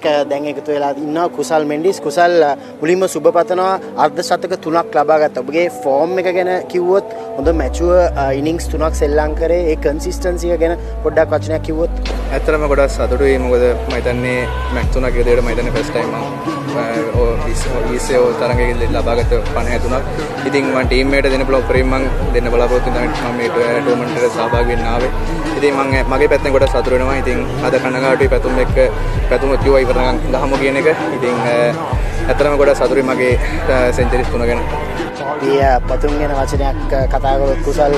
දැන් එකතු වෙලා ඉන්නවා කුසල් මෙන්ඩිස්. කුසල්, මුලින්ම සුබ පතනවා. අර්ධ ශතක තුනක් ලබා ගත්තා. ඔබගේ ෆෝම් එක ගැන කිව්වොත්, හොඳ මැචුවර් ඉනිංස් තුනක් සෙල්ලම් කරේ. ඒ කන්සිස්ටන්සි එක ගැන පොඩ්ඩක් වචනයක් කිව්වොත්. ඇත්තටම ගොඩක් සතුටුයි. මොකද මම හිතන්නේ මැච් තුනක් විදියට මම හිතන්නේ ෆස්ට් ටයිම් මම ඔය 20 ඔය තරඟයකදී ලබාගත්ත 53ක්. ඉතින් මම ටීම් එකට දෙන්න පුළුවන් උපරිම මම දෙන්න බලාපොරොත්තු වෙන තමයි මම මේ ටූර්නමන්ට් එකට සහභාගී වෙන්න ආවේ. ඉතින් මම මගේ පැත්තෙන් ගොඩක් සතුටු වෙනවා. ඉතින් අද කනගාටුයි පැතුම් එක්ක. පැතුම කිව්වා ඉවර නම් ගහමු කියන එක. ඉතින් ඇත්තටම ගොඩක් සතුටුයි මගේ සෙන්චරිස් තුන ගැන. අපි පැතුම් ගැන වචනයක් කතා කරොත් කුසල්,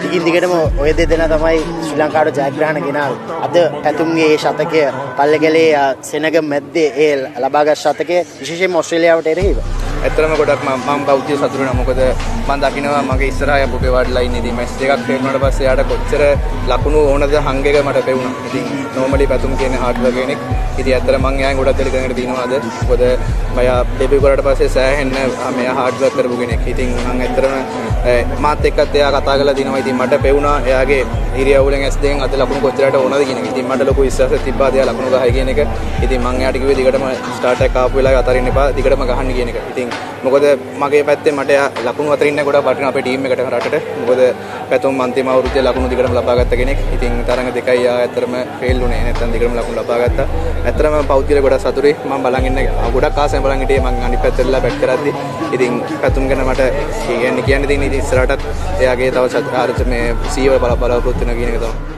දිගින් දිගටම ඔය දෙදෙනා තමයි ශ්‍රී ලංකාවට ජයග්‍රහණ ගෙනාවේ. අද පැතුම්ගේ ඒ ශතකය, පල්ලෙකැලේ සෙනග මැද්දේ ඒ ලබාගත් ශතකය, විශේෂයෙන්ම ඔස්ට්‍රේලියාවට එරෙහිව. ඇත්තටම ගොඩක් මම මම බෞද්ධ සතුටු වෙනවා. මොකද මම දකිනවා මගේ ඉස්සරහා පුපේ වාඩිලා ඉන්නේ. ඉතින් මැච් දෙකක් ෆේල් වුණාට පස්සේ එයාට කොච්චර ලකුණු ඕනද හංග එක මට පෙවුණා. ඉතින් නෝමලි පැතුම් කියන්නේ හાર્ඩ් වර්ක් කෙනෙක්. ඉතින් ඇත්තට මං එයාගෙන් ගොඩක් දේවල් ඉගෙන තියෙනවා අද. මොකද මයා ඩෙබියු කරාට පස්සේ සෑහෙන්න මෙයා හાર્ඩ් වර්ක් කරපු කෙනෙක්. ඉතින් මං ඇත්තටම මාත් එක්කත් එයා කතා කරලා තිනවා. ඉතින් මට පෙවුණා එයාගේ ඉරියව්වලෙන් ඇස් දෙකෙන් අද ලකුණු කොච්චරට ඕනද කියන එක. ඉතින් මට ලොකු විශ්වාසයක් තිබ්බා එයා ලකුණු ගහයි කියන එක. ඉතින් මං එයාට කිව්වේ දිගටම ස්ටාර්ට් එකක් ආපු වෙලාවේ අතරින්න එපා, දිගටම ගහන්න කියන එක. ඉතින් මොකද මගේ පැත්තෙන් මට එයා ලකුණු අතරින්න ගොඩක් වටිනවා අපේ ටීම් එකට, රටට. මොකද පැතුම් අන්තිම අවුරුද්දේ ලකුණු දිගටම ලබා ගත්ත කෙනෙක්. ඉතින් තරඟ දෙකයි එයා ඇත්තටම ෆේල් වුණේ. නැත්තම් දිගටම ලකුණු ලබා ගත්තා. ඇත්තටම පෞද්ගලික ගොඩක් සතුටුයි. මම බලන් ඉන්න ගොඩක් ආසෙන් බලන් හිටියේ මං අනිත් පැත්තට වෙලා බැට් කරද්දි. ඉතින් පැතුම් ගැන මට කියන්න කියන්න තියෙන්නේ ඉතින් ඉස්සරහටත් එයාගේ තව මේ සීව බලාපොරොත්තු වෙනවා කියන එක තමයි.